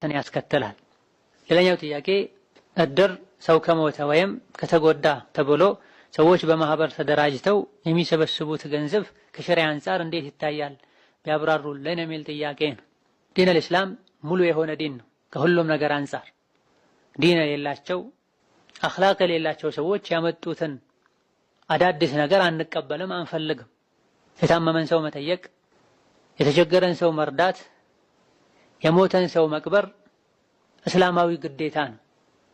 ያስከትላል። ሌላኛው ጥያቄ እድር ሰው ከሞተ ወይም ከተጎዳ ተብሎ ሰዎች በማህበር ተደራጅተው የሚሰበስቡት ገንዘብ ከሸሪዓ አንፃር እንዴት ይታያል ቢያብራሩልን የሚል ጥያቄ ነው። ዲን አልኢስላም ሙሉ የሆነ ዲን ነው። ከሁሉም ነገር አንፃር ዲን የሌላቸው አኽላቅ የሌላቸው ሰዎች ያመጡትን አዳዲስ ነገር አንቀበልም፣ አንፈልግም። የታመመን ሰው መጠየቅ፣ የተቸገረን ሰው መርዳት፣ የሞተን ሰው መቅበር እስላማዊ ግዴታ ነው።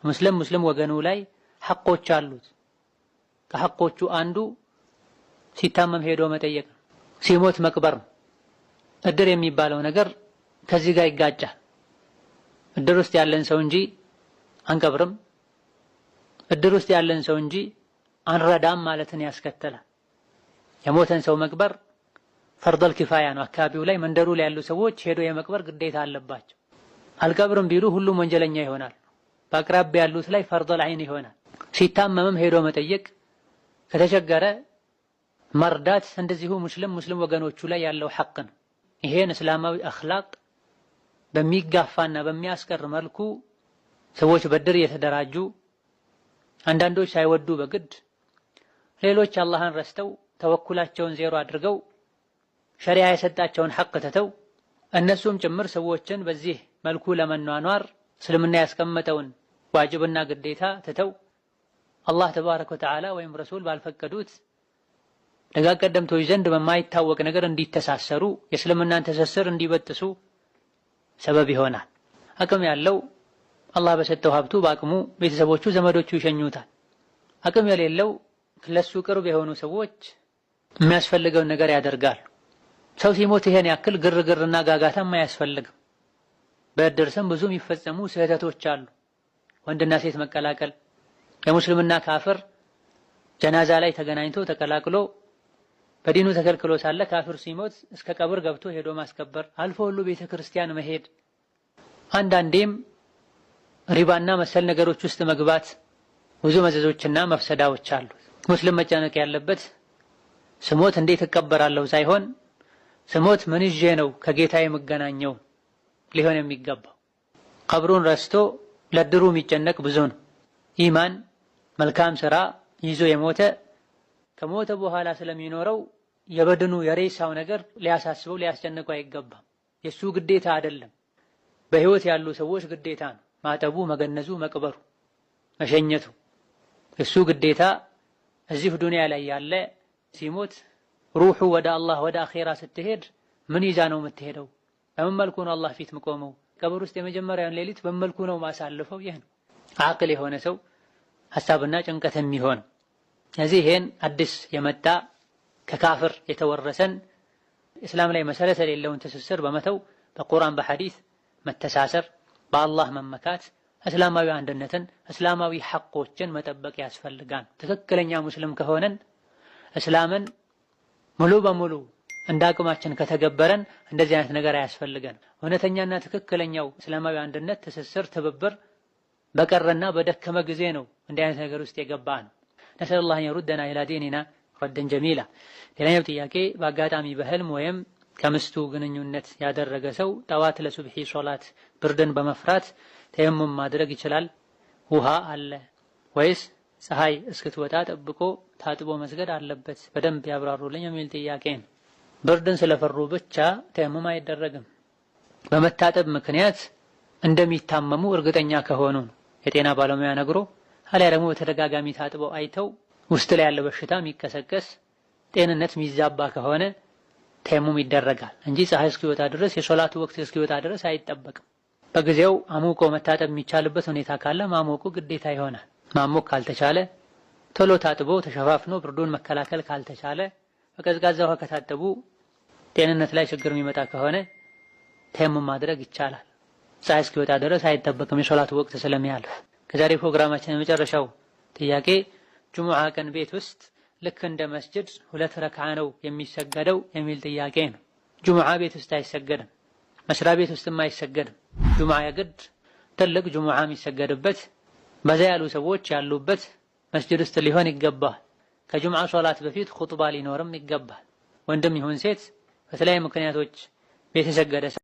ሙስሊም ሙስሊም ወገኑ ላይ ሐቆች አሉት። ከሐቆቹ አንዱ ሲታመም ሄዶ መጠየቅ ነው፣ ሲሞት መቅበር ነው። እድር የሚባለው ነገር ከዚህ ጋር ይጋጫል። እድር ውስጥ ያለን ሰው እንጂ አንቀብርም፣ እድር ውስጥ ያለን ሰው እንጂ አንረዳም ማለትን ያስከትላል። የሞተን ሰው መቅበር ፈርደል ኪፋያ ነው። አካባቢው ላይ መንደሩ ላይ ያሉ ሰዎች ሄዶ የመቅበር ግዴታ አለባቸው። አልቀብርም ቢሉ ሁሉም ወንጀለኛ ይሆናል። በአቅራቢያ ያሉት ላይ ፈርደል አይን ይሆናል። ሲታመምም ሄዶ መጠየቅ፣ ከተቸገረ መርዳት እንደዚሁ ሙስሊም ሙስሊም ወገኖቹ ላይ ያለው ሐቅ ነው። ይሄን እስላማዊ አኽላቅ በሚጋፋና በሚያስቀር መልኩ ሰዎች በድር እየተደራጁ አንዳንዶች ሳይወዱ በግድ ሌሎች አላህን ረስተው ተወኩላቸውን ዜሮ አድርገው ሸሪዓ የሰጣቸውን ሐቅ ትተው እነሱም ጭምር ሰዎችን በዚህ መልኩ ለመኗኗር እስልምና ያስቀመጠውን ዋጅብና ግዴታ ትተው አላህ ተባረከ ወተዓላ ወይም ረሱል ባልፈቀዱት ደጋግ ቀደምቶች ዘንድ በማይታወቅ ነገር እንዲተሳሰሩ የእስልምናን ትስስር እንዲበጥሱ ሰበብ ይሆናል። አቅም ያለው አላህ በሰጠው ሀብቱ በአቅሙ ቤተሰቦቹ፣ ዘመዶቹ ይሸኙታል። አቅም የሌለው ለሱ ቅርብ የሆኑ ሰዎች የሚያስፈልገውን ነገር ያደርጋሉ። ሰው ሲሞት ይሄን ያክል ግርግርና ጋጋታም አያስፈልግም። በእድር ስም ብዙ የሚፈጸሙ ስህተቶች አሉ። ወንድና ሴት መቀላቀል፣ የሙስልምና ካፍር ጀናዛ ላይ ተገናኝቶ ተቀላቅሎ በዲኑ ተከልክሎ ሳለ ካፍር ሲሞት እስከ ቀብር ገብቶ ሄዶ ማስከበር፣ አልፎ ሁሉ ቤተ ክርስቲያን መሄድ፣ አንዳንዴም ሪባና መሰል ነገሮች ውስጥ መግባት ብዙ መዘዞችና መፍሰዳዎች አሉ። ሙስሊም መጨነቅ ያለበት ስሞት እንዴት እቀበራለሁ ሳይሆን ስሞት ምን ይዤ ነው ከጌታ የምገናኘው ሊሆን የሚገባው። ቀብሩን ረስቶ ለድሩ የሚጨነቅ ብዙ ነው። ኢማን መልካም ስራ ይዞ የሞተ ከሞተ በኋላ ስለሚኖረው የበድኑ የሬሳው ነገር ሊያሳስበው ሊያስጨንቀው አይገባም። የሱ ግዴታ አይደለም። በህይወት ያሉ ሰዎች ግዴታ ነው። ማጠቡ፣ መገነዙ፣ መቅበሩ፣ መሸኘቱ የሱ ግዴታ። እዚሁ ዱንያ ላይ ያለ ሲሞት ሩሑ ወደ አላህ ወደ አኼራ ስትሄድ ምን ይዛ ነው የምትሄደው? በምን መልኩ ነው አላህ ፊት የምቆመው? ቀብር ውስጥ የመጀመሪያውን ሌሊት በምን መልኩ ነው ማሳልፈው? ይህ ነው አቅል የሆነ ሰው ሐሳብና ጭንቀት የሚሆን። ስለዚህ ይሄን አዲስ የመጣ ከካፍር የተወረሰን እስላም ላይ መሰረት የሌለውን ትስስር በመተው በቁርአን በሐዲስ መተሳሰር፣ በአላህ መመካት፣ እስላማዊ አንድነትን እስላማዊ ሐቆችን መጠበቅ ያስፈልጋል። ትክክለኛ ሙስሊም ከሆነን እስላምን ሙሉ በሙሉ እንደ አቅማችን ከተገበረን እንደዚህ አይነት ነገር አያስፈልገን። እውነተኛና ትክክለኛው እስላማዊ አንድነት፣ ትስስር፣ ትብብር በቀረና በደከመ ጊዜ ነው እንዲህ አይነት ነገር ውስጥ የገባ ነው። ነስአሉላህ አን የሩደና ኢላ ዲኒና ረደን ጀሚላ። ሌላኛው ጥያቄ በአጋጣሚ በህልም ወይም ከምስቱ ግንኙነት ያደረገ ሰው ጠዋት ለሱብሒ ሶላት ብርድን በመፍራት ተየሙም ማድረግ ይችላል? ውሃ አለ ወይስ ፀሐይ እስክትወጣ ጠብቆ ታጥቦ መስገድ አለበት? በደንብ ያብራሩልኝ የሚል ጥያቄ ነው። ብርድን ስለፈሩ ብቻ ተየሙም አይደረግም። በመታጠብ ምክንያት እንደሚታመሙ እርግጠኛ ከሆኑ የጤና ባለሙያ ነግሮ አሊያ ደግሞ በተደጋጋሚ ታጥበው አይተው ውስጥ ላይ ያለ በሽታ የሚቀሰቀስ ጤንነት የሚዛባ ከሆነ ተየሙም ይደረጋል እንጂ ፀሐይ እስኪወጣ ድረስ የሶላቱ ወቅት እስኪወጣ ድረስ አይጠበቅም። በጊዜው አሙቆ መታጠብ የሚቻልበት ሁኔታ ካለ ማሞቁ ግዴታ ይሆናል። ማሞቅ ካልተቻለ ቶሎ ታጥቦ ተሸፋፍኖ ብርዱን መከላከል ካልተቻለ በቀዝቃዛ ውሃ ከታጠቡ ጤንነት ላይ ችግር የሚመጣ ከሆነ ተየሙም ማድረግ ይቻላል። ፀሐይ እስኪወጣ ድረስ አይጠበቅም የሶላቱ ወቅት ስለሚያልፍ። ከዛሬ ፕሮግራማችን የመጨረሻው ጥያቄ ጁሙዓ ቀን ቤት ውስጥ ልክ እንደ መስጅድ 2 ረክዓ ነው የሚሰገደው የሚል ጥያቄ ነው። ጁሙዓ ቤት ውስጥ አይሰገድም፣ መስሪያ ቤት ውስጥም አይሰገድም። ጁሙዓ የግድ ትልቅ ጁሙዓ የሚሰገድበት በዛ ያሉ ሰዎች ያሉበት መስጅድ ውስጥ ሊሆን ይገባል። ከጁሙዓ ሶላት በፊት ኹጥባ ሊኖርም ይገባል። ወንድም ይሁን ሴት በተለያዩ ምክንያቶች ቤት የሰገደ ሰው